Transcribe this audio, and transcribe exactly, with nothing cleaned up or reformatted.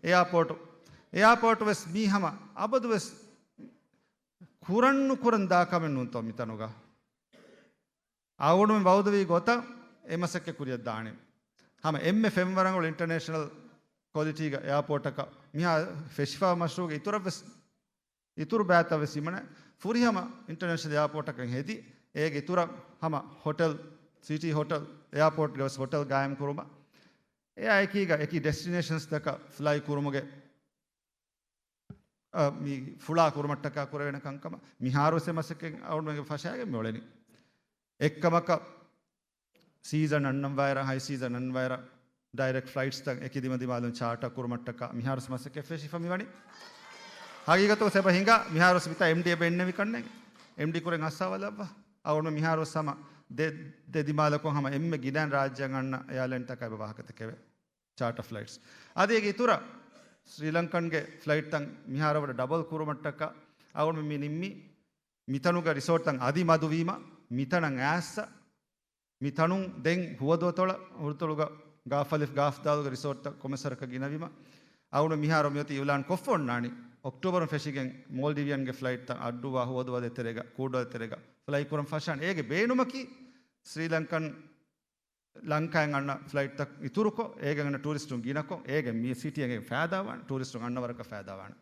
އެއާޕޯޓު، އެއާޕޯޓު ވެސް މީ ހަމަ އަބަދު ވެސް ކުރަން ނުކުރަން ދާ ކަމެއް ނޫންތޯ މިތަނުގަ. އަޅުގަނޑުމެން ވައުދުވީ ގޮތަށް އެ މަސައްކަތް ކުރިއަށް ދާނެ. ހަމަ އެންމެ ފެންވަރަށް އުޅުނު އިންޓަރނޭޝަނަލް ކޮލިޓީގަ އެއާޕޯޓަކަށް މިހާ ފެށިފަ މަޝްރޫގެ އިތުރަށް ވެސް، އިތުރު ބައިތައް ވެސް އިމަނެ ފުރިހަމަ އިންޓަރނޭޝަނަލް އެއާޕޯޓަކަށް ހެދި، އޭގެ އިތުރަށް ހަމަ ހޮޓެލް، ސިޓީ ހޮޓެލް، އެއާޕޯޓްގެ ވެސް ހޮޓެލް ގާއިމް ކުރުމަށް، އެއާ އެކީގަ އެކި ޑެސްޓިނޭޝަންސްތަކަށް ފްލައި ކުރުމުގެ އަ، މި ފުޅާ ކުރުމަށްޓަކާ ކުރެވޭނެ ކަންކަމަށް މިހާރު ވެސް އެ މަސައްކަތް އަޅުގަނޑުމެންގެ ފަށާގެން މި އުޅެނީ. އެއްކަމަކަށް ސީޒަން އަންނަން ވާއިރަށް، ހައި ސީޒަން އަންނަން ވާއިރަށް، ޑައިރެކްޓް ފްލައިޓްސްތައް އެކި ދިމަދިމާލުން ޗާޓަ ކުރުމަށްޓަކާ މިހާރު ވެސް މަސައްކަތް ފެށިފަ މިވަނީ. ހަގީގަތުގަ އެބަ ހިނގާ މިހާރު ވެސް މިތާ އެމްޑީ އެބަ އެންނެވި ކަންނޭނގެ. އެމްޑީ ކުރެން އައްސާ ވަލައްވާ. އަޅުގަނޑު މިހާރު ވެސް ހަމަ ދެ، ދެ ދިމާލަކުން ހަމަ އެންމެ ގިނައިން ރާއްޖެއަށް އަންނަ އެއާލައިންތަކާ އެބަ ވާހަކަދެކެވޭ. ޗާޓަ ފްލައިޓްސް. އަދި އޭގެ އިތުރަށް ސްރީލަންކަންގެ ފްލައިޓްތައް މިހާރަށް ވަޑަ ޑަބަލް ކުރުމަށްޓަކާ އަޅުގަނޑު މި ނިންމީ މިތަނުގަ ރިސޯޓްތައް އަދި މަދުވީމަ، މިތަނަށް އައްސަ، މިތަނުން ދެން ހުވަދުއަތޮޅަށް ހުރުތޮޅުގަ ގާފަލިފް ގާފްދާލުގެ ރިސޯޓްތައް ކޮމެސަރަކަށް ގިނަވީމަ، އަޅުގަނޑު މިހާރު މިއޮތީ އިއުލާން ކޮށްފަ އޮންނާނީ އޮކްޓޯބަރުން ފެށިގެން މޯލްޑިވިއަންގެ ފްލައިޓްތައް އައްޑޫއާ ހުވަދުވަދޭ ތެރޭގަ، ކޫޑަދޭ ތެރޭގަ ފްލައި ކުރަން ފަށާނެ. އޭގެ ބޭނުމަކީ ސްރީލަންކަން ލަންކާއިން އަންނަ ފްލައިޓްތައް އިތުރުކޮށް، އޭގެ އަންނަ ޓޫރިސްޓުން ގިނަކޮށް، އޭގެ މި ސިޓީ އެނގޭ ފައިދާވާނެ، ޓޫރިސްޓުން އަންނަ ވަރަކަށް ފައިދާވާނެ.